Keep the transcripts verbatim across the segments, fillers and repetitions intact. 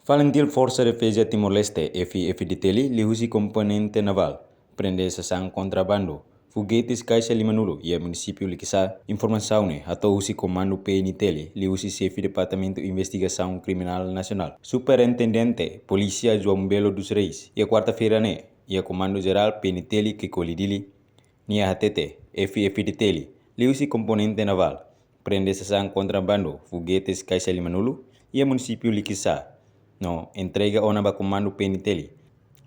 FALINTIL, Forsa Defeza Timor-Leste, F I F-DTL, liuhusi komponente navál, prende sasán kontrabandu fogetis kaixa lima-nulu iha munisípiu Likisá. Informasaun ne'e hato'o husi Komandu P N T L, liuhusi Xefe Departamentu Investigasaun Kriminál Nasionál, Superintendente Polísia João Belo dos Reis, iha kuarta-feira ne'e, iha Komandu Jerál P N T L Kekoli Dili. Nia hatete, F I F-DTL, liuhusi komponente navál, prende sasán kontrabandu fogetis kaixa lima-nulu iha munisípiu Likisá, no entrega ona ba Komandu P N T L,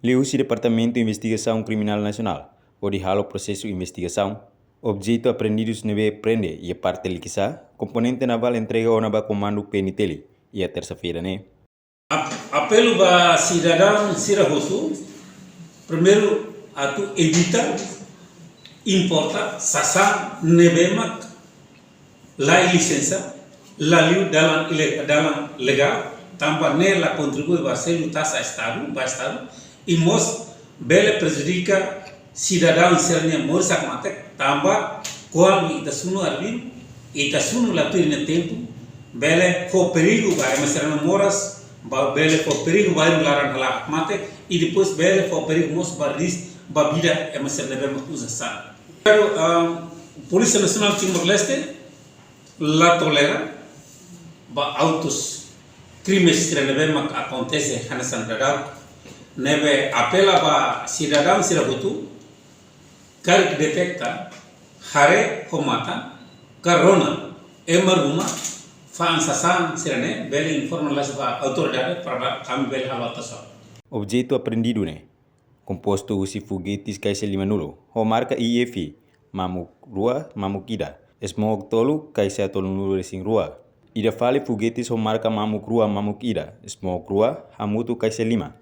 liuhusi Departamentu Investigasaun Kriminál Nasionál, hodi halo prosesu investigasaun. Objetu aprendidus ne'ebé prende iha parte Likisá, komponente navál entrega ona ba Komandu P N T L iha tersa-feira ne'e. Ap-, apelu ba sidadaun sira hotu, primeiru, atu evita importa sasán ne'ebé mak la iha lisensa, la liu dalan ile-, dalan legál, tanba ne'e la kontribui ba selu taxa Estadu, ba Estadu, i mós bele prejudika sidadaun sira-nia moris hakmatek, tanba kuandu ita sunu arbiru, ita sunu la tuir nia tempu, bele fó perigu ba ema sira-nia moras, ba, bele fó perigu ba ema laran hala'o hakmatek, i depois bele fó perigu mós ba ris-, ba vida ema sira ne'ebé mak uza sasán. Pero, ah, Polísia Nasionál Timor-Leste la tolera ba autus krimes sira ne'ebé mak akontese hanesan daudaun ne'e. Apela ba sidadaun sira hotu, karik deteta, haree ho matan, ka rona ema ruma fa'an sasán sira-ne'e, bele informa lais ba autoridade para ami bele halo atuasaun. Objetu aprendidu ne'e kompostu husi fogetis kaixa lima-nulu ho marka I F, mamuk rua, mamuk ida, smoke tolu, kaixa tolu-nulu-resin-rua. Ida fali fogetis ho marka mamuk rua, mamuk ida, smoke rua, hamutuk kaixa lima.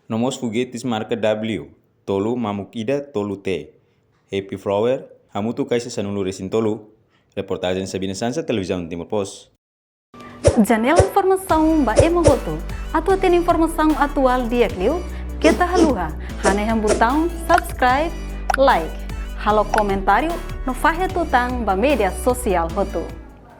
No mós fogetis marka W tolu, mamuk ida, tolu T, Happy Flower, hamutuk kaixa sanulu-resin-tolu. Reportajen Sabina Sansa, Televizaun Timor Post. Janela informasaun ba ema hotu. Atu hatene informasaun atuál di'ak liu, keta haluha hanehan butaun subscribe, like, halo komentáriu no fahe tutan ba média sosiál hotu.